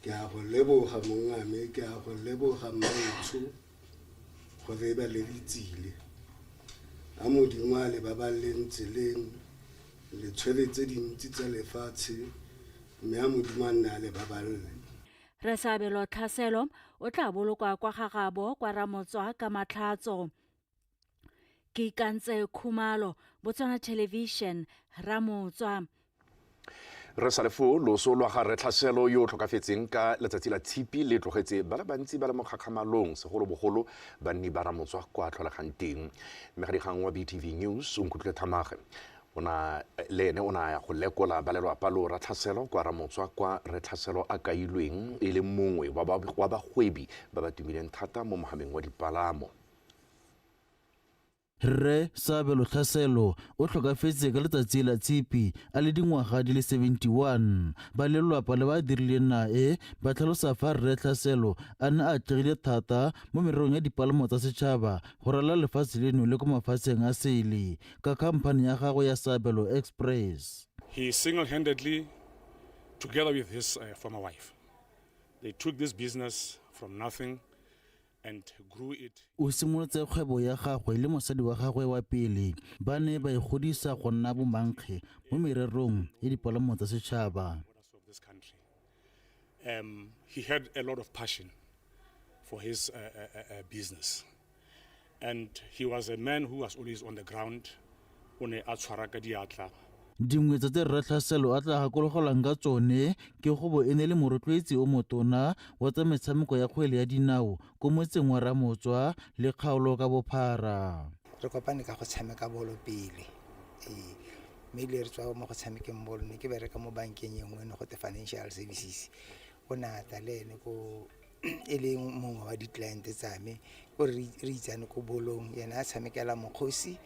Ke a go leboga mongame, ke a go leboga mmaetsho gore e ba le di tsile. A Modimo a le baballeng tseleng, le tshwere tse dintsi tsa lefatshe, mme a Modimo a nne a le baballe. Rre Seabelo Tlhaselo o tla bolokwa kwa ga gabo kwa Ramotswa ka Matlhatso. Ke ikantse Khumalo, Botswana Television, Ramotswa. Re sa le foo, loso lwa ga Rre Tlhaselo yo o tlhokafetseng ka letsatsi la Tshipi le tlogetse ba le bantsi ba le mo kgakgamalong, segolobogolo banni ba Ramotswa kwa a tlholegang teng. Mmegadikgang wa BTV News, Onkutlwile Thamage, o na le ene o ne a ya go lekola ba lelwapa loo Ratlhaselo kwa Ramotswa kwa Rre Tlhaselo a kailweng e le mongwe wa bagwebi ba ba tumileng thata mo mohameng wa dipalamo. Rre Sabelo Tlhaselo o tlhokafetse ka letsatsi la Tshipi a le dingwaga di le 71. Ba lelwapa le ba dirileng nae ba tlhalosa fa Rre Tlhaselo a ne a atlegile thata mo mererong ya dipalamo tsa setšhaba go ralala lefatshe leno le kwa mafatsheng a sele ka khamphane ya gagwe ya Sabelo Express. He single-handedly, together with his former wife, they took this business from nothing and grew it. O simolotse kgwebo ya gagwe le mosadi wa gagwe wa pele. Ba ne ba e godisa go nna bomankge mo mererong ya dipalamo tsa setšhaba. Of this country. He had a lot of passion for his business. And he was a man who was always on the ground, o ne a tshwara ka diatla. Dingwe tsa tse Rre Tlhaselo a tla gakologelwang ka tsone ke go bo e ne le morotloetsi o motona wa tsa metshameko ya kgwele ya dinao ko motseng wa Ramotswa le kgaolo ka bophara. Re kopane ka go tshameka bolo pele, ee, mme ile re tswa mo go tshamekeng bolo, ne ke bereka mo bankeng e nngwe ne gote Financial Services. O ne a tla le ene ko e le mongwe wa di-client tsa me, ko re itsane ko bolong, ene a tshamekela Mokgosi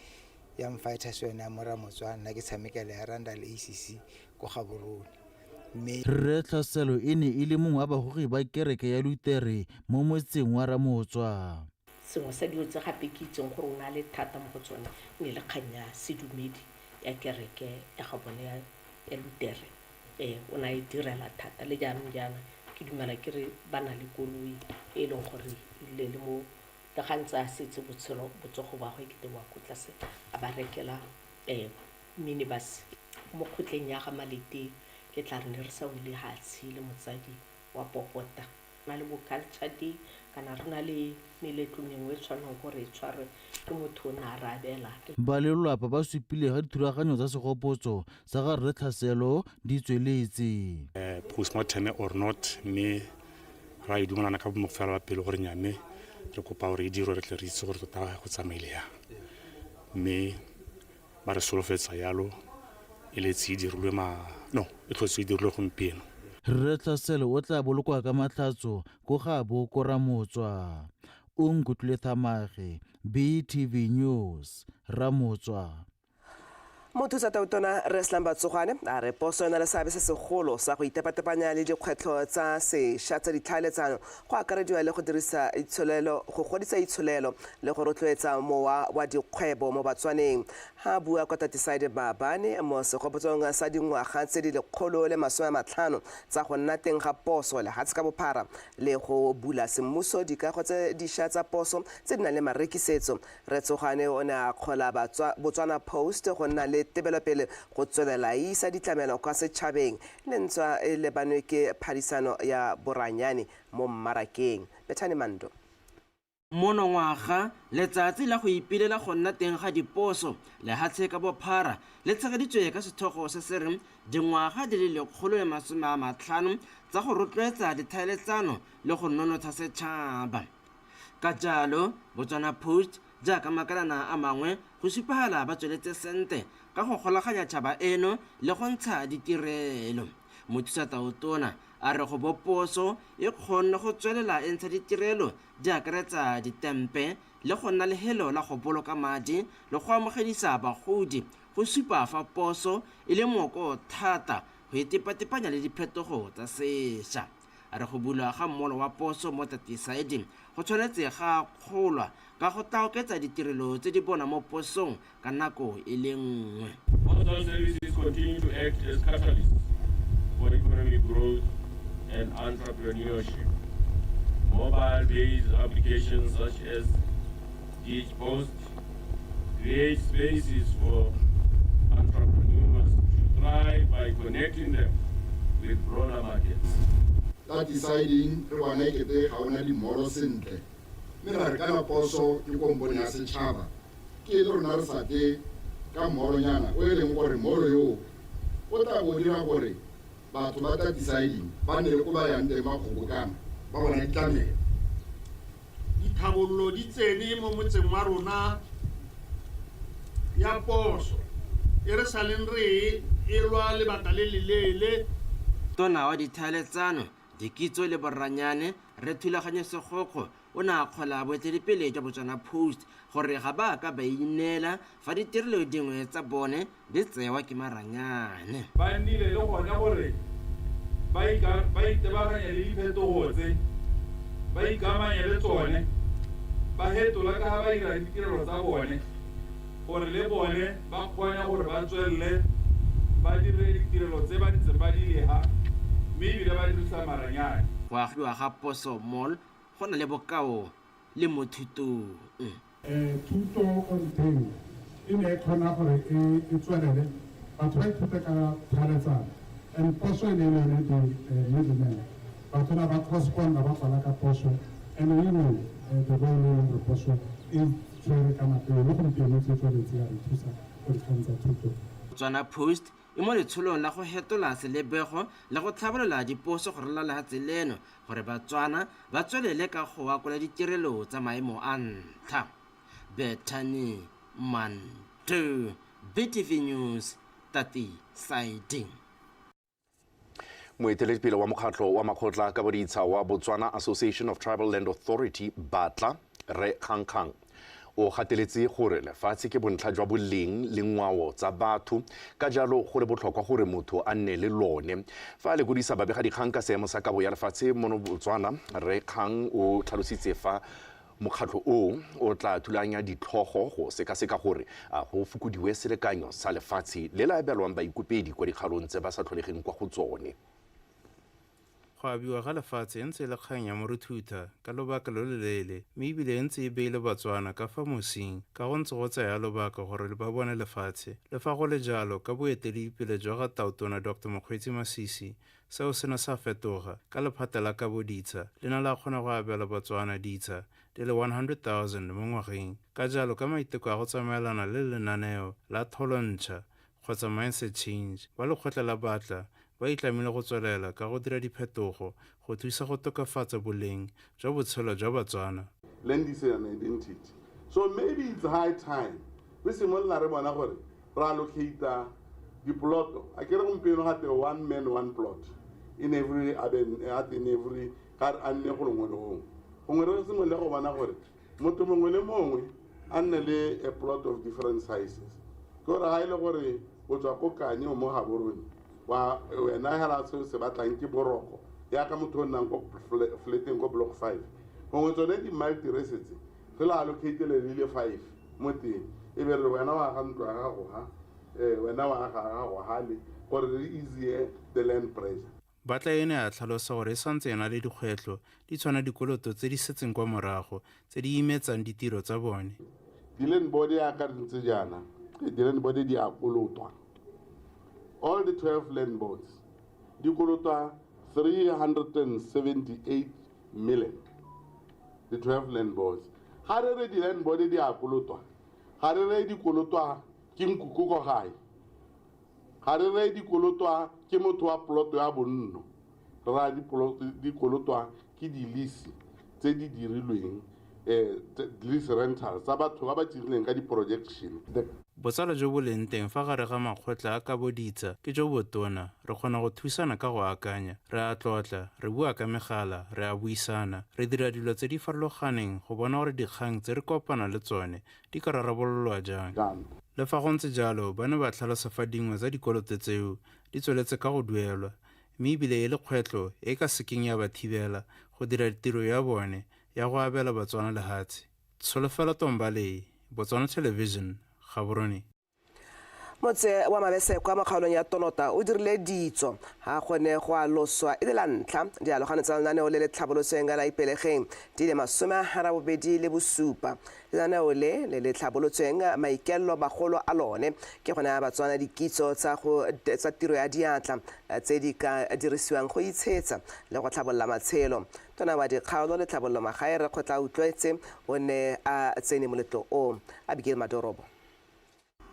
Young Fighters yone ya mo Ramotswa, nna ke tshamekela ya Randall ACC ko Gaborone. Mme Rre Tlhaselo e ne e le mongwe wa bagogi ba kereke ya Lutere mo motseng wa Ramotswa. Sengwe sa dilo tse gape ke itseng gore o ne a le thata mo go tsone e ne le kgang ya sedumedi ya kereke ya ga bone ya Lutere. Ee, o ne a e direla thata le jaanong jaana ke dumela ke re ba na le koloi e e leng gore e rile le mo le ga ntse a setse botshelo botsogo ba gwe kete wa ko tlase a ba rekela minibus. Mo kgotleng ya ga Malete ke tla re ne re sa wele hatshe le motsadi wa popota. Na le bo culture day kana re na le meletlo mengwe e tshwanang gore e tshwarwe ke motho o ne a re abela. Ba lelwapa ba supile ga dithulaganyo tsa segopotso sa ga Rre Tlhaselo di tsweletse. Postmortem or not, mme ra e dumelana ka bofelo ba pelo gore nya, mme re kopa gore e dirwe re tle re itse gore tota go tsamaile yang, mme ba re solofetsa yalo e letse e dirilwe ma no e tlhotse e dirilwe gompieno. Rre Tlhaselo o tla bolokwa ka Matlhatso ko gaabo ko Ramotswa. Onkutlwile Thamage, BTV News, Ramotswa. Mothusa tautona Rre Slumber Tsogwane a re poso e na le seabe se segolo sa go itepatepanya le dikgwetlho tsa sešwa tsa ditlhaeletsano, go akarediwa le go dirisa itsholelo, go godisa itsholelo le go rotloetsa mowa wa dikgwebo mo Batswaneng. Ha a bua kwa Tatisaide maabane mo segopotsong sa dingwaga tse di 150 tsa go nna teng ga poso lehatshe ka bophara le go bula semmuso dikago tse diša tsa poso tse di nang le marekisetso, Rre Tsogwane o ne a akgola Botswana Post go nna le tebelopele go tswelela e isa ditlamelo kwa setšhabeng le ntswa e lebanwe ke phadisano ya boranyane mo mmarakeng. Bethany Mando. Monongwaga, letsatsi la go ipelela go nna teng ga diposo lehatshe ka bophara le tshegeditswe ka setlhogo se se reng Dingwaga di le 150 tsa go rotloetsa dithaeletsano le go nonotsha setšhaba. Ka jalo, Botswana Post, jaaka makalana a mangwe, go supagala ba tsweletse sente ka go golaganya tšhaba eno le go ntsha ditirelo. Mothusa tautona a re go bo poso e kgonne go tswelela e ntsha ditirelo di akaretsa ditempe le go nna lehelo la go boloka madi le go amogedisa bagodi go supa fa poso e le mooko thata go itepatepanya le diphetogo tsa sesha. A re go bulwa ga mmolo wa poso mo Tatisaedi go tshwanetse ga akgolwa ka go tla oketsa ditirelo tse di bonwa mo posong ka nako e le nngwe. Postal services continue to act as catalysts for economic growth and entrepreneurship. Mobile-based applications such as DigiPost create spaces for entrepreneurs to thrive by connecting them with broader markets. Ka deciding re bona ekete ga ona dimoro sentle mme ra re kana poso ke kompone ya setšhaba ke e le rona re sa tle ka mmoronyana o e leng gore mmoro yoo o tla bo dira gore batho ba tla deciding ba nne le ko ba yang teng ba kgobokana ba bona ditlamelo. Ditlhabololo di tsene mo motseng wa rona ya poso e re saleng re e lwa lebaka le leleele. Tona wa Ditlhaeletsano, Dikitso le Boranyane, Rre Thulaganyo Segokgo o ne a akgola boeteledipele jwa Botswana Post gore ga ba a ka ba ineela fa ditirelo dingwe tsa bone di tsewa ke maranyane. Ba nnile le gone gore ba ba itebaganye le diphetogo tse, ba ikamanye le tsone, ba hetola ka ga ba dira ditirelo tsa bone gore le bone ba kgone gore ba tswelele ba dire ditirelo tse ba ntseng ba di leha mme ebile ba dirisa maranyane. Go agiwa ga Poso Mall go na le bokao le mo thutong. Thuto ko ntlheng e ne e kgona gore e tswelele, batho ba ithute ka tlhaeletsano and poso e ne e le yone the middleman. Batho na ba corresponda ba kwala ka poso and we know the role e leng gore poso e tshwere ka nako eo le gompieno e tsweletse ya re thusa go dikgang tsa thuto. Botswana Post e mo letsholong la go hetola selebego le go tlhabolola diposo go ralala lehatshe leno gore Batswana ba tswelele ka go akola ditirelo tsa maemo a ntlha. Bethany Manto, BTV News, Tati Siding. Moeteledipele wa mokgatlho wa makgotla ka boditsha wa Botswana Association of Tribal Land Authority, BATLA, Rre Kgang Kgang, o gateletse gore lefatshe ke bontlha jwa boleng le ngwao tsa batho, ka jalo go le botlhokwa gore motho a nne le lone. Fa a lekodisa babegadikgang ka seemo sa kabo ya lefatshe mono Botswana, Rre Kgang o tlhalositse fa mokgatlho o o tla thulanya ditlhogo go sekaseka gore a go fokodiwe selekanyo sa lefatshe le le abelwang baikopedi kwa dikgaolong tse ba sa tlholegeng kwa go tsone. Go abiwa ga lefatshe e ntse e le kgang ya moruthutha ka lobaka lo loleele mme ebile e ntse e beile Batswana ka fa mosing ka go ntse go tsaya lobaka gore ba bone lefatshe. Le fa go le jalo, ka boeteledipele jwa ga Tautona Doctor Mokgweetsi Masisi, seo se ne sa fetoga ka lephata la kabo ditsha le ne la kgona go abela Batswana ditsha di le 100,000 mo ngwageng. Ka jalo, ka maiteko a go tsamaelana le lenaneo la tholo ntšha kgotsa mindset change, ba lekgotla la Batla ba itlamile go tswelela ka go dira diphetogo go thusa go tokafatsa boleng jwa botshelo jwa Batswana. Land is an identity. So maybe it's high time re simolola re bona gore re allocate dipoloto. A ke re gompieno gate one man one plot in every urban, in every ga a nne go lengwe le gongwe. Gongwe re simolole go bona gore motho mongwe le mongwe a nne le a plot of different sizes. Ke gore ga e le gore o tswa ko Kanye o mo Gaborone, wa wena hela se o se batlang ke boroko yaka motho o nnang ko flateng ko block 5. Gongwe tsone di-multi-res tse re la allocate le le 5 mo teng, e be re wena wa aga ntlo ya gago ha, wena wa aga gago hale, gore re easy the land pressure. Batla e ne ya tlhalosa gore e santse e na le dikgwetlho di tshwana dikoloto tse di setseng kwa morago tse di imetsang ditiro tsa bone. Di-land board yaka re ntse jaana, di-land board di a kolotwa. All the 12 land boards di kolotwa 378 million, the 12 land boards. Ga re re di-land board di a kolotwa, ga re re di kolotwa ke nkuku ko gae, ga re re di kolotwa ke motho wa poloto ya bonno, re raya di kolotwa ke di-lease tse di dirilweng, lease rental tsa batho ba ba dirileng ka di-projection. Botsalo jo bo leng teng fa gare ga makgotla a kabo ditsha ke jo botona, re kgona go thusana ka go akanya, re a tlotla, re bua ka megala, re a buisana, re dira dilo tse di farologaneng go bona gore dikgang tse re kopana le tsone di ka rarabololwa jang. Le fa go ntse jalo, ba ne ba tlhalosa fa dingwe tsa dikoloto tseo di tsweletse ka go duelwa, mme ebile e le kgwetlho e e ka sekeng ya ba thibela go dira tiro ya bone ya go abela Batswana lehatshe. Tsholofelo Tombale, Botswana Television, Gaborone. Motse wa Mabesekwa mo kgaolong ya Tonota o dirile ditso ga go ne go aloswa e le la ntlha dialogane tsa lenaneo le le tlhabolotsweng la Ipelegeng di le 87. Lenaneo le le le tlhabolotsweng maikaelelo magolo a lone ke go naya Batswana dikitso tsa go tsa tiro ya diatla tse di ka dirisiwang go itshetsa le go tlhabolola matshelo. Tona wa dikgaolo le tlhabololo magae Rre Kgotla Autlwetse o ne a tsene moletlo o. Abigail Madorobo.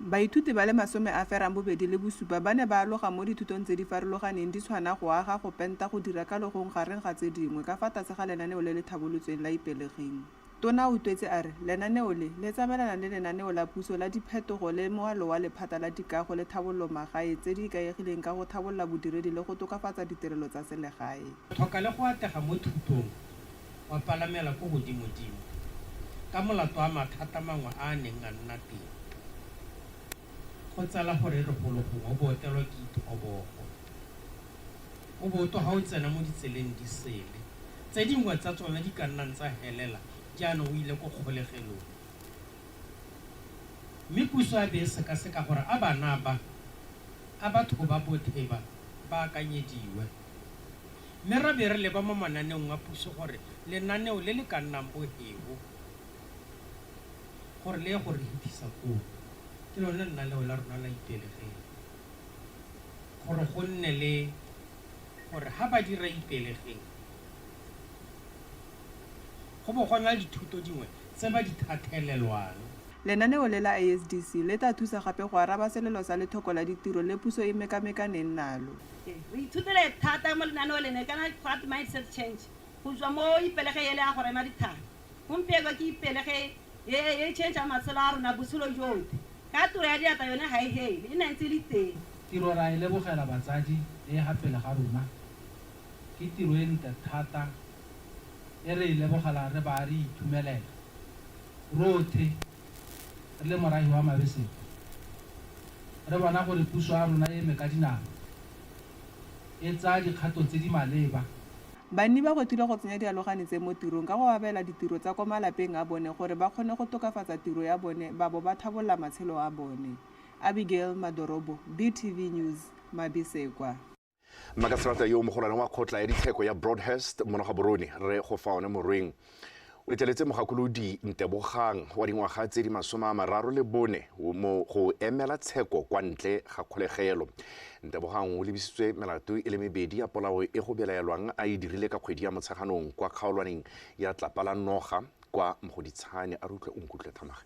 Baithuti ba le 87 ba ne ba aloga mo dithutong tse di farologaneng di tshwana go aga, go penta, go dira ka logong gareng ga tse dingwe ka fa tlase ga lenaneo le le thabolotsweng la Ipelegeng. Tona Autlwetse a re lenaneo le, le tsamaelana le lenaneo la puso la diphetogo le moalo wa lephata la dikago le thabololo magae tse di ikaegileng ka go thabolola bodiredi le go tokafatsa ditirelo tsa selegae. Tlhoka le go atlega mo thutong wa palamela ko godimodimo ka molato wa mathata mangwe a a neng a nna teng. Go tsala gore e re golo gongwe o bo otelwa ke ithobogo, o bo o toga o tsena mo ditseleng di sele, tse dingwe tsa tsone di ka nnang tsa helela jaanong o ile ko kgolegelong. Mme puso ya be e sekaseka gore a bana ba, a batho ba bothe ba, ba akanyediwe. Mme ra be re leba mo mananeong a puso gore lenaneo le le ka nnang boheo gore le ye go re hithisa koo, ke lone lenaneo la rona la Ipelegeng. Gore go nne le gore ha ba dira Ipelegeng, go bo go na le dithuto dingwe tse ba di thathelelwang. Lenaneo le la ISDC le tla thusa gape go araba selelo sa lethoko la ditiro le puso e mekamekaneng nalo. Re ithutile thata mo lenaneo lene kana what mindset change go tswa mo Ipelege ele ya go rema dithaba. Gompieno ke Ipelege e e change matshelo a rona botshelo jotlhe. Ka tiro ya diatla yone ga e hele, e nna ntse e le teng. Tiro ra e lebogela batsadi e ga pele ga rona. Ke tiro e ntle thata e re e lebogelang re ba re itumelela rothe re le morahi wa Mabesekwa. Re bona gore puso ya rona e eme ka dinao, e tsaya dikgato tse di maleba. Banni ba gwetlhilwe go tsenya dialogane tse mo tirong ka go abela ditiro tsa kwa malapeng a bone gore ba kgone go tokafatsa tiro ya bone ba bo ba thabolola matshelo a bone. Abigail Madorobo, BTV News, Mabesekwa. Mmakaseterata yo mogolwane wa kgotla ya ditsheko ya Broadhurst mono Gaborone, Rre Gofaone Morweng, o letleletse mogakolodi Ntebogang wa dingwaga tse di 34 mo go emela tsheko kwa ntle ga kgolegelo. Ntebogang o lebisitswe melato e le mebedi ya polao e go belaelwang a e dirile ka kgwedi ya Motsheganong kwa kgaolwaneng ya Tlapa la Noga kwa Mogoditshane. A re utlwe o nkutlwe Thamaga.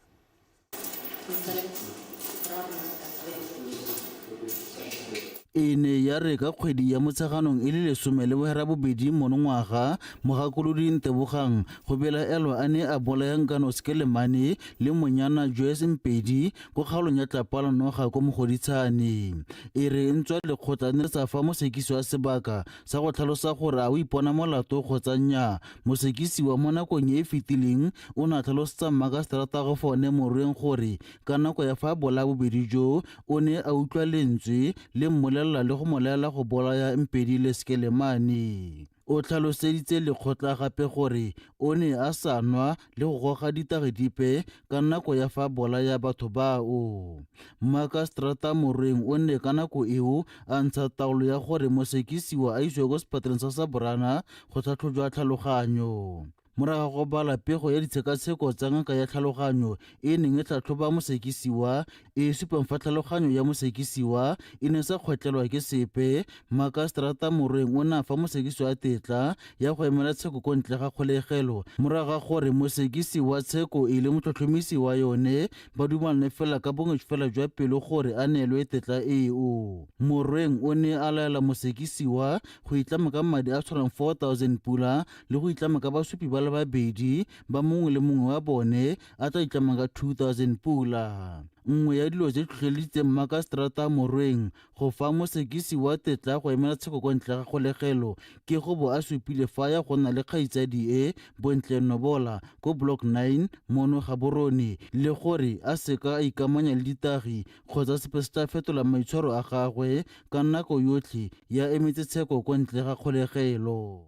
E ne ya re ka kgwedi ya Motsheganong e le 18 monongwaga, mogakolodi Ntebogang go belaelwa a ne a bolaya Nkano Skelemane le monyana Joyce Mpedi ko kgaolong ya Tlapa la Noga ko Mogoditshane. E re ntswa lekgotla ne le sa fa mosekisi wa sebaka sa go tlhalosa gore a o ipona molato kgotsa nnyaa, mosekisiwa mo nakong e e fetileng o ne a tlhalosetsa mmakaseterata Gofaone Morweng gore ka nako ya fa a bolaya bobedi jo, o ne a utlwa lentswe le mmolelela le go mo laela go bolaya Mpedi le Skelemane. O tlhaloseditse lekgotla gape gore o ne a sa nwa le go goga ditagi dipe ka nako ya fa bolaya batho bao. Mmakaseterata Morweng o ne ka nako eo a ntsha taolo ya gore mosekisiwa a isiwe kwa sepatleleng sa Saborana go tlhatlhojwa tlhaloganyo. Morago ga go bala pego ya ditshekatsheko tsa ngaka ya tlhaloganyo e neng e tlhatlhoba mosekisiwa e e supang fa tlhaloganyo ya mosekisiwa e ne sa kgwetlelwa ke sepe, Mmakaseterata Morweng o ne a fa mosekisiwa tetla ya go emela tsheko ko ntle ga kgolegelo morago ga gore mosekisi wa tsheko e le motlhotlhomisi wa yone ba dumalane fela ka bongwe fela jwa pelo gore a neelwe tetla eo. Morweng o ne a laela mosekisiwa go itlama ka madi a tshwarang 4000 pula le go itlama ka basupi ba le babedi ba mongwe le mongwe wa bone a tla itlama ka 2000 pula. Nngwe ya dilo tse di tlhotlheleditseng Mmakaseterata Morweng go fa mosekisi wa tetla go emela tsheko kwa ntle ga kgolegelo ke go bo a supile fa ya go nna le kgaitsadi e Bontle Nobola ko Block 9 mono Gaborone le gore a seka a ikamanya le ditagi kgotsa sepe se tla fetola maitshwaro a gagwe ka nako yotlhe ya emetse tsheko kwa ntle ga kgolegelo.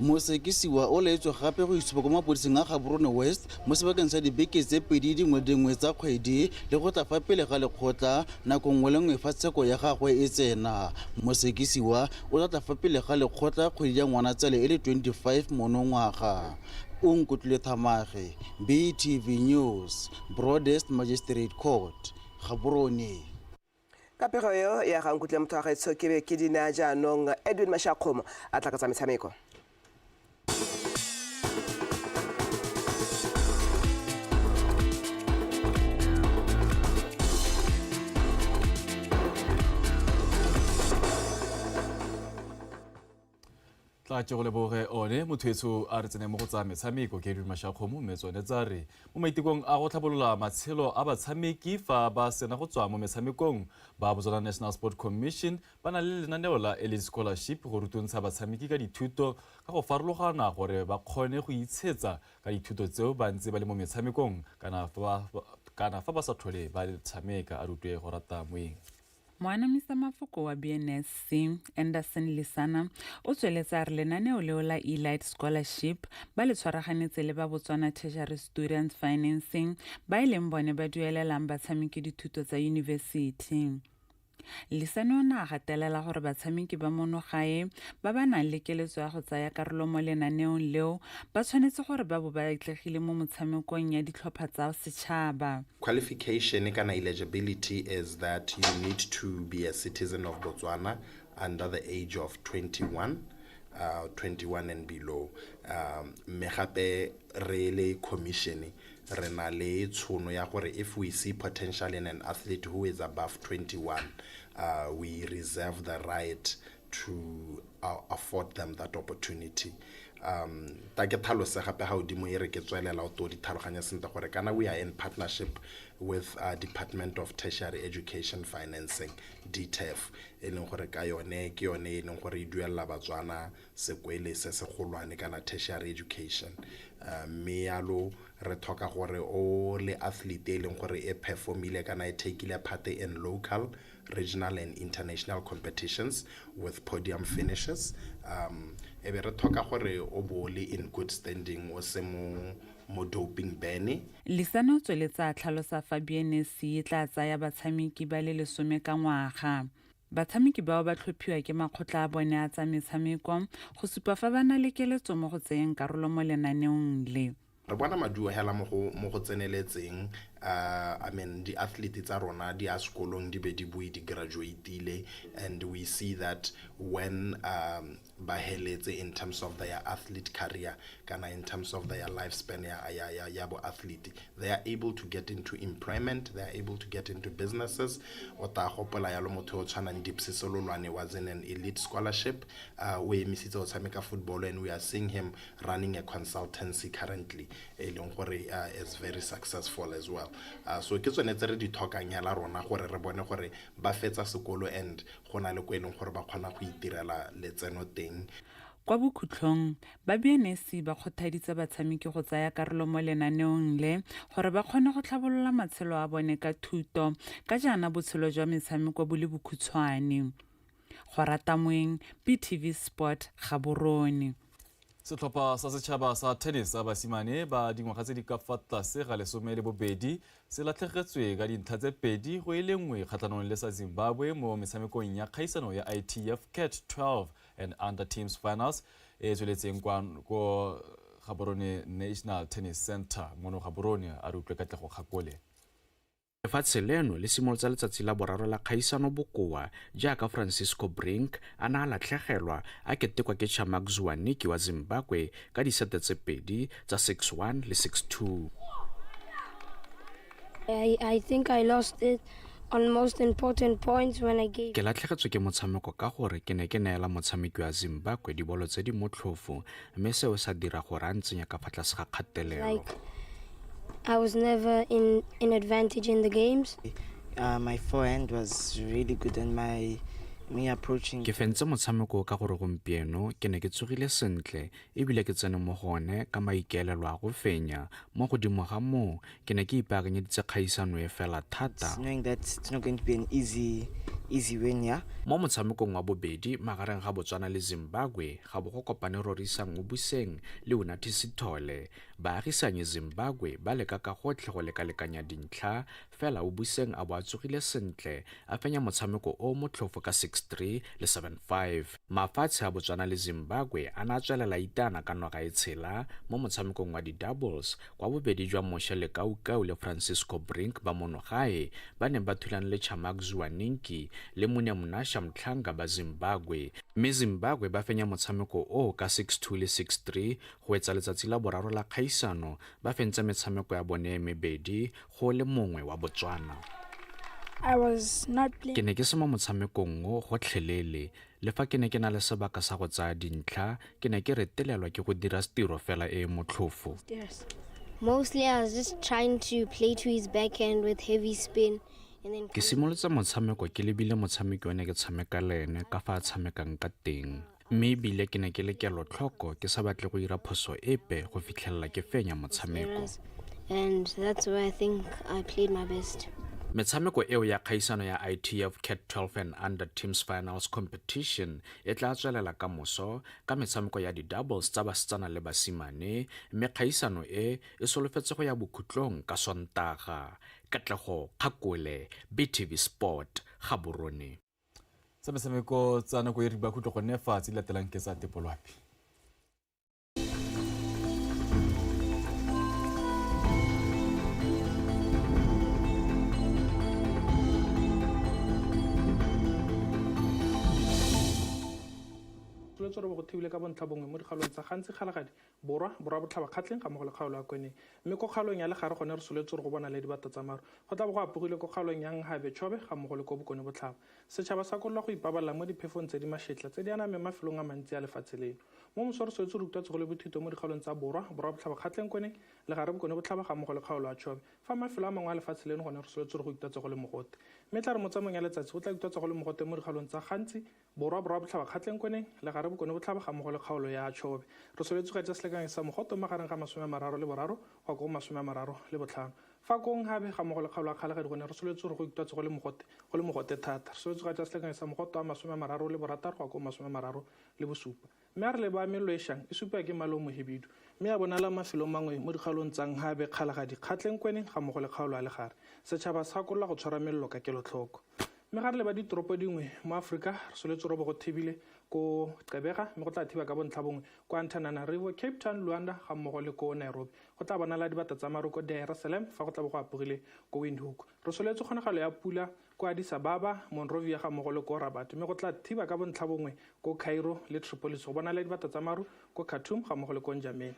Mosekisiwa o laetswe gape go itshupa kwa mapodising a Gaborone West mo sebakeng sa dibeke tse pedi dingwe dingwe tsa kgwedi le go tla fa pele ga lekgotla nako nngwe le nngwe fa tsheko ya gagwe e tsena. Mosekisiwa o tla tla fa pele ga lekgotla kgwedi ya Ngwanatsele e le 25 monongwaga. Onkutlwile Thamage, BTV News, Broadest Magistrate Court, Gaborone. Ka pego eo ya ga Nkutlwe motho wa gaetsho ke be ke di naya jaanong Edwin Mashakgomo a tla ka tsa metshameko. Tla ke go leboge one motho a re tsene mo go tsa metshameko ke Edwin Mashakgomo, mme tsone tsa re mo maitekong a go tlhabolola matshelo a batshameki fa ba sena go tswa mo metshamekong, ba Botswana National Sport Commission ba na le lenaneo la Elite Scholarship go rutuntsha batshameki ka dithuto ka go farologana gore ba kgone go itshetsa ka dithuto tseo ba ntse ba le mo metshamekong kana fa ba sa tlhole ba tshameka. A rutwe go rata moeng. Moanamisa mafoko wa BNSC Anderson Lisana o tsweletsa re lenaneo leo la Elite Scholarship ba le tshwaraganetse le ba Botswana Tertiary Students Financing ba e leng bone ba duelelang batshameki dithuto tsa yunibesithi. Lisana o ne a gatelela gore batshameki ba mono gae ba ba nang le keletso ya go tsaya karolo mo lenaneong leo ba tshwanetse gore ba bo ba atlegile mo motshamekong ya ditlhopha tsa setšhaba. Qualification kana eligibility is that you need to be a citizen of Botswana under the age of 21, 21 and below. Mme gape re le commission re na le tshono ya gore if we see potential in an athlete who is above 21, we reserve the right to afford them that opportunity. Ta ke tlhalose gape ga godimo e re ke tswelela o to di tlhaloganya sentle gore kana we are in partnership with Department of Tertiary Education Financing, DTEF, e leng gore ka yone ke yone e leng gore e duelela Batswana sekwele se segolwane kana tertiary education. Mme yalo re tlhoka gore o le athlete e leng gore e performile kana e takeile part in local, regional and international competitions with podium finishes. E be re tlhoka gore o bo le in good standing, o se mo doping ban. Lisana o tsweletsa a tlhalosa fa BNSC e tla tsaya batshameki ba le 10 ka ngwaga. Batshameki bao ba tlhophiwa ke makgotla a bone a tsa metshameko go supa fa ba na le keletso mo go tseyeng karolo mo lenaneong le. Re bona maduo hela mo go tseneletseng. I mean, di athlete tsa rona di a sekolong di be di bue di graduatile, and we see that when ba heletse in terms of their athlete career kana in terms of their lifespan ya bo athlete, they are able to get into employment, they are able to get into businesses. O ta gopola yalo motho o tshwanang Dipsy Selolwane was in an elite scholarship, o emisitse go tshameka football, and we are seeing him running a consultancy currently e leng gore is very successful as well. So ke tsone tse re di tlhokang hela rona gore re bone gore ba fetsa sekolo and go na le ko e leng gore ba kgona go itirela letseno teng. Kwa bokhutlhong, ba BNSC ba kgothaditse batshameki go tsaya karolo mo lenaneong le gore ba kgone go tlhabolola matshelo a bone ka thuto, ka jaana botshelo jwa metshameko bo le bokhutshwane. Go rata moeng, BTV Sport, Gaborone. Setlhopha sa setšhaba sa tennis sa basimane ba dingwaga tse di ka fa tlase ga 12 se latlhegetswe ka dintlha tse 2-1 kgatlhanong le sa Zimbabwe mo metshamekong ya kgaisano ya ITF Cat 12 and Under Teams Finals e tsweletseng ko Gaborone National Tennis Center mono Gaborone. A re utlwe Katlego Kgakole. Lefatshe leno le simolotsa letsatsi la boraro la kgaisano bokoa jaaka Francisco Brink a ne a latlhegelwa a ketekwa ke Chamak Zuwaniki wa Zimbabwe ka disete tse 2 tsa 6-1 le 6-2. I think I lost it on most important points when I gave. Ke latlhegetswe ke motshameko ka gore ke ne ke neela motshameki wa Zimbabwe dibolo tse di motlhofo, mme seo sa dira gore a ntsenya ka fa tlase ga kgatelelo. Like, I was never in advantage in the games. My forehand was really good and my me approaching. Ke fentse motshameko ka gore gompieno ke ne ke tsogile sentle ebile ke tsene mo go one ka maikaelelo a go fenya. Mo godimo ga moo ke ne ke ipaakanyeditse kgaisano e fela thata. Knowing that it's not going to be an easy easy win, yeah. Mo motshamekong wa bobedi magareng ga Botswana le Zimbabwe ga bo go kopane Rorisang Obuseng le Unathi Sithole. Baagisanyi Zimbabwe ba leka ka gotlhe go lekalekanya dintlha, fela Obuseng a bo a tsogile sentle a fenya motshameko o o motlhofo ka 6-3 le 7-5. Mafatshe a Botswana le Zimbabwe a ne a tswelela a itaana ka noga e tshela mo motshamekong wa di-doubles kwa bobedi jwa Moshe Lekaukau le Francisco Brink ba mono gae ba neng ba thulane le Chamak Zuwaninki le Munya Munasha Mhlanga ba Zimbabwe, mme Zimbabwe ba fenya motshameko oo ka 6-2 le 6-3 go wetsa letsatsi la boraro la kgaisano ba fentse metshameko ya bone e mebedi go o le mongwe wa Botswana. I was not playing. Ke ne ke se mo motshamekong o gotlhelele. Le fa ke ne ke na le sebaka sa go tsaya dintlha, ke ne ke retelelwa ke go dira tiro fela e e motlhofo. Mostly I was just trying to play to his backhand with heavy spin and then Ke simolotse motshameko ke lebile motshameki o ne ke tshameka le ene ka fa a tshamekang ka teng. Mme ebile ke ne ke le kelotlhoko ke sa batle go ira phoso epe go fitlhelela ke fenya motshameko. And that's where I think I played my best. Metshameko eo ya kgaisano ya ITF Cat 12 and Under Teams Finals Competition e tla tswelela ka moso ka metshameko ya di-doubles tsa basetsana le basimane, mme kgaisano e e solofetse go ya bokhutlong ka Sontaga. Katlego Kgakole, BTV Sport, Gaborone. Tsa metshameko tsa nako e riba khutlo gone fa tse di latelang ke tsa tepolwapi. Soletse gore go thibile ka bontlha bongwe mo dikgaolong tsa Gantsi, Kgalagadi, Borwa, Borwa Botlhaba, Kgatleng ga mmogo le kgaolo ya Kweneng. Mme ko kgaolong ya Legare gone re soletse gore go bona le dibata tsa maru. Go tla bo go apogile ko kgaolong ya Nhabe, Chobe ga mmogo le ko Bokone Botlhaba. Setšhaba sa kololwa go ipabalela mo diphefong tse di mašetla tse di anameng mafelong a mantsi a lefatshe leno. Mo moso re swetse re utlwa tsogo le bothito mo dikgaolong tsa Borwa, Borwa Botlhaba, Kgatleng, Kweneng, Legare, Bokone Botlhaba ga mmogo le kgaolo ya Chobe. Fa mafelo a mangwe a lefatshe leno gone re soletse re go utlwa tsogo le mogote. Mme tla re mo tsamaong ya letsatsi go tla utlwa tsogo le mogote mo dikgaolong tsa Gantsi, Borwa, Borwa Botlhaba, Kgatleng, Kweneng, Legare, Bokone Botlhaba ga mmogo le kgaolo ya Chobe. Re soletse go etsa selekanyo sa mogote o magareng ga 35 go ya ko go 35. Fa kong gabe ga mmogo le kgaolo ya Kgalagadi gone re soletse gore go ikutlwatse go le mogote, go le mogote thata. Re soletse go ja selekanyo sa mogote wa 36 go ya ko 37. Mme a re leba mello e shang e supiwa ke mmala o mohibidu, mme ya bonala mafelong mangwe mo dikgaolong tsa Nhabe, Kgalagadi, Kgatleng, Kweneng ga mmogo le kgaolo ya Legare. Setšhaba se gakolola go tshwara mello ka kelotlhoko. Mme ga re leba ditoropo dingwe mo Aforika, re soletse robo go thibile ko Gqeberha, mme go tla thiba ka bontlha bongwe ko Antananarivo, Cape Town, Luanda ga mmogo le ko Nairobi. Go tla bonala dibata tsa maru ko Dar es Salaam fa go tla bo go apogile ko Windhoek. Re soletse kgonagalo ya pula ko Addis Ababa, Monrovia ga mmogo le ko Rabat, mme go tla thiba ka bontlha bongwe ko Cairo le Tripolis. Go bonala dibata tsa maru ko Khartoum ga mmogo le ko N'Djamena.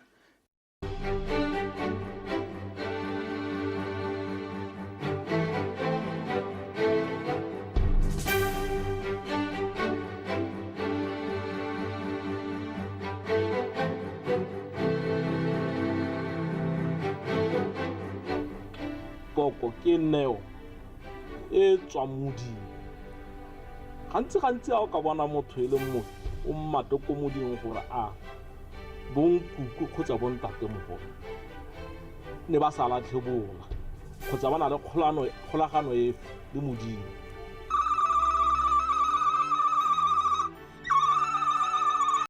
Poko ke neo e tswang modimo. Gantsi gantsi a o ka bona motho e le motho o mmate ko modimo gore a bonkuku kgotsa bontatemogolo ne ba sa latlhe bola kgotsa ba na le kgolagano efe le modimo.